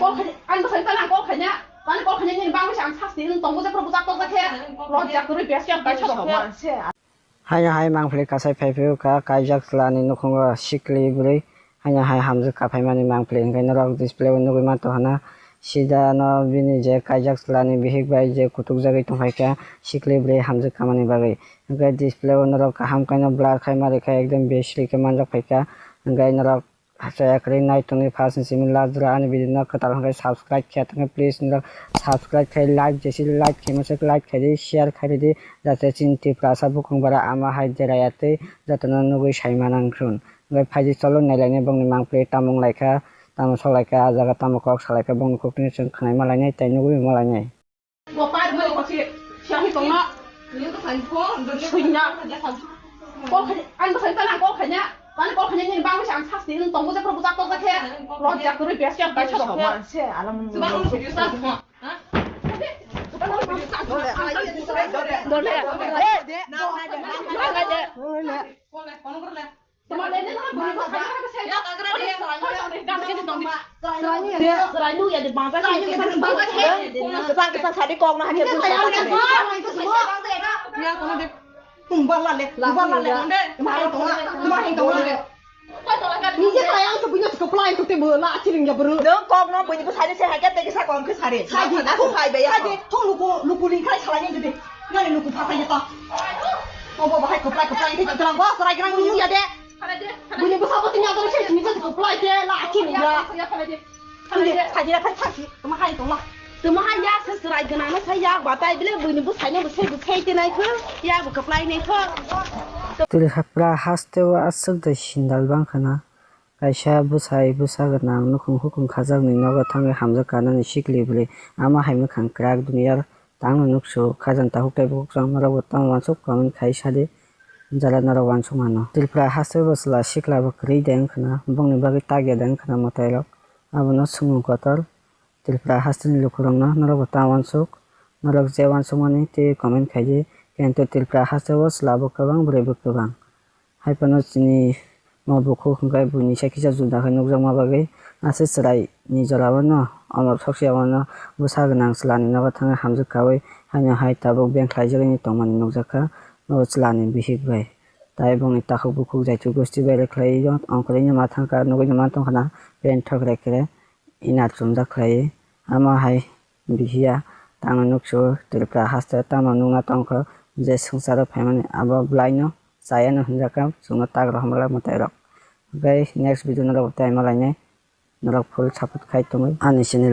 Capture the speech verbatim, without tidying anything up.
Kok khaina, ang bwsai tala kok khaina, tani kok khaina nini bangwi se ang sasti wng tongo, jephru bwchak tok jakhe, rojak kwrwi bes khe ang kaisa rok khe. Haino hai mangpili kasai phai phaiyo kha, kaijak chwlani nukhungo sikli bwrwi. Haino hai hamjwk kha phaimani mangpili, hwnkhe norok display o nugwi mantongkha na, sida no bini je kaijak chwlani bihik bai je kutukjagwi tongphaikha sikli bwrwi hamjwk khamani bagwi. Hwnkhe display o norok kaham khaino blur khai ma rikha, ekdom besri khe manjak phaikha, hwnkhe norok Hachaya kwrwi nai tongwi first ni simi last jora ani video no kwtal hwnkhe subscribe khe tongkhe please norok subscribe khai like jesi like khaima se like khaidi share khaidi jate chini Tiprasa bukhung bara ama hai deraya tei jotono nugwi saima nang thun. Hwnkhe phaidi cholo nailainai bongni mangpili tamo wnglaikha tamo solaikha ah jaga tamo kok salaikha bongni kok tini chwng khwnaima lainai tei nugwi ma lainai. Bo pai rwmani kochi siya hi tongna. Sunya. Kok khaina, ang bwsai tala kok khaina. Tani kok khaina nini bangwi se ang sasti wng tongo, jephru bwchak tok jakhe. Rojak kwrwi bes khe ang kaisa rok khe. Dole. Dole. Kwchang kwchang sadi kok no hakhe bwsa. Tungbar lale, tungbar lale. Tungbar lale. Nije kaya ang sebunya cukup lain tuh timbul lah ciring ya bro. Nung kok no bunyi bwsai se hakhe tegi sa kong khe sari. Sadi aku hai be ya. Sadi thong luku luku lingkai salai ni jadi. Ngani luku pasai ya to. Obo bahai koplai koplai ini terang bos rai gerang nung ya de. Buini bwsabo tini adoro se sini jati koplai khe la achi ni ya. Tini sajira phai thangsi tamo hai tongla. Tamo hai ya se chwrai gwnang no sai ya batai bile buini bwsai no bwsai bwsai tenai kho ya bo koplai nai kho. Twrwkha pra haste o aswk de sindal bang khana. Kaisa bwsai bwsa gwnang nukhung hukhung khajakni nogo thangwi hamjak kanani sikli bwrwi. Ama hai mwkhang kwrak duniyar. Tangno nuksu khajang takhuk tei bukhuk chwng norokbo tamo uansuk comment khai sadi jala norok uansuk mano. Tripura hasteo bo chwla sikla bo kwrwi de wngkhwna bongni bagwi takya de wngkhwna mwtairok abono swngmung kotor Tripura hasteni lukurokno norokbo tamo uansuk norok je uansukmani tei comment khaidi kintu Tripura hasteo chwla bo kwbang bwrwi bo kwbang. Hai phano chini mo bukhuk hwnkhe buini sai kisa juda khe nukjakma bagwi aswk chwrai ni jora o no omo thoksia o no bwsa gwnang chwla ni nogo thangwi hamjwk kaui haino hai tabuk beng khlaijagwi tongmani nukjakha o chwla ni bihik bai. Tai bongni takhuk bukhuk jaitu gosti bai rwkhlai o ongkhorwi no ma thangkha nugwi no ma tongkha na pant thok rek khe inar chumjak khlai ama hai. Bihiya tangno nuksu Tripura haste tamo nukna tongkho je swngcharo phaimani abo bwlaino chayano hinjakha chwngno tagrok hambalak mwtairok. Hwnkhe next video norok tei malainai norok full support khai tongwi ani channel.